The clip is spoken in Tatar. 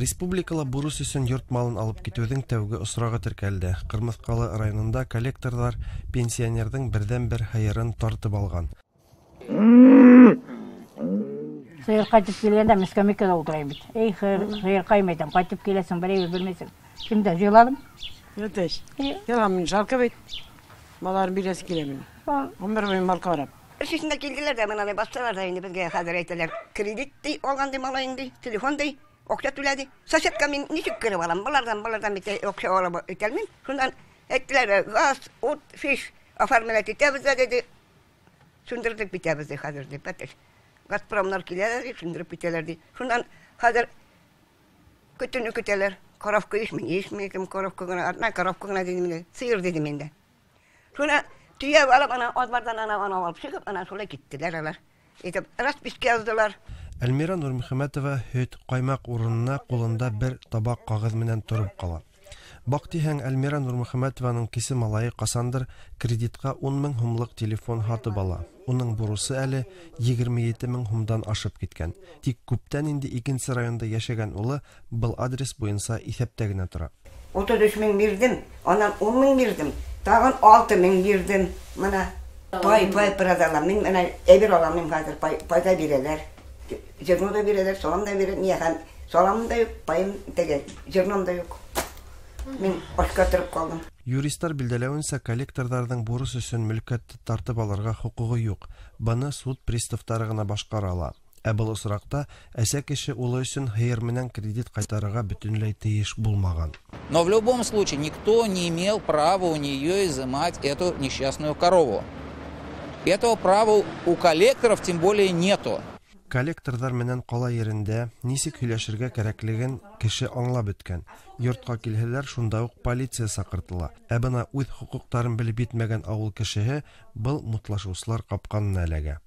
Республикала бурыс өчен йорт малын алып китүнең тәүге осрагы теркәлде. Кырмыскалы районында коллекторлар пенсионерның бердән-бер һыерын тартып алган. Сыер кайтып килгәндә мин скамейкада утырам бит. Эй, сыер әйтәм, кайтып киләсең, бер әйбер белмисең. Кемдә җыйладым? Әтәч. Елам, жалко бит. Маларын бирәсе килә минем. Гомер буе мал карап. Эшесендә килделәр дә, менә бастылар да инде безгә хәзер әйтәләр. Кредит ди, алган ди малаең ди, телефон ди, акча түләде. Соседка мин ничек кереп алам? Болардан бит акча алып әйтәлмим. Шуннан әйттеләр, газ, ут, фиш оформлять итәбез дә диде. Сүндердек битәбез ди хәзер дип. Әтәч. Газпромнар киләләр ди, сүндереп китәләр ди. Шуннан хәзер көтүне көтәләр. Коровка ишми, ишми, кем коровка гына, одна коровка гына дидем инде. Сыер дидем инде. Шуны төяп алып, ана азбардан ана ана алып чыгып, ана шулай киттеләр алар. Итеп, расписка яздылар. Эльмира Нурмөхәммәтова һөт, каймак урынына кулында бер табак кагыз менән торып кала. Бактиһәң Эльмира Нурмөхәммәтованың кесе малае касандыр кредитка 10 мең һумлык телефон һатып ала. Уның бурусы әле 27 мең һумдан ашып киткән. Тик күптән инде икенче районда яшәгән улы был адрес буенча иҫәптә генә тора. 33 мең бирдем, аннан 10 мең бирдем, тагын 6 мең бирдем. Менә пай продала. Мин менә әйбер алам мин хәзер пайда бирәләр. Зерно да бирәләр, салам да бирәләр. Мин һәм салам да юк, паем теге, зерном да юк. Мин ашка торып калдым. Юристлар билдәләвенсә, коллекторларның бурыс өчен мөлкәтте тартып алырга хокугы юк. Быны суд приставтары гына башкара ала. Ә был осракта әсә кеше улы өчен һыер менән кредит кайтарырга бөтенләй тиеш булмаган. Но в любом случае никто не имел права у нее изымать эту несчастную корову. Этого права у коллекторов тем более нету. Коллекторлар менән кала ерендә нисек һөйләшергә кәрәклеген кеше аңлап беткән. Йортка килһәләр, шунда ук полиция сакыртыла. Ә бына үҙ хокуктарын белеп етмәгән авыл кешеһе был мутлашыусылар капҡанына эләгә.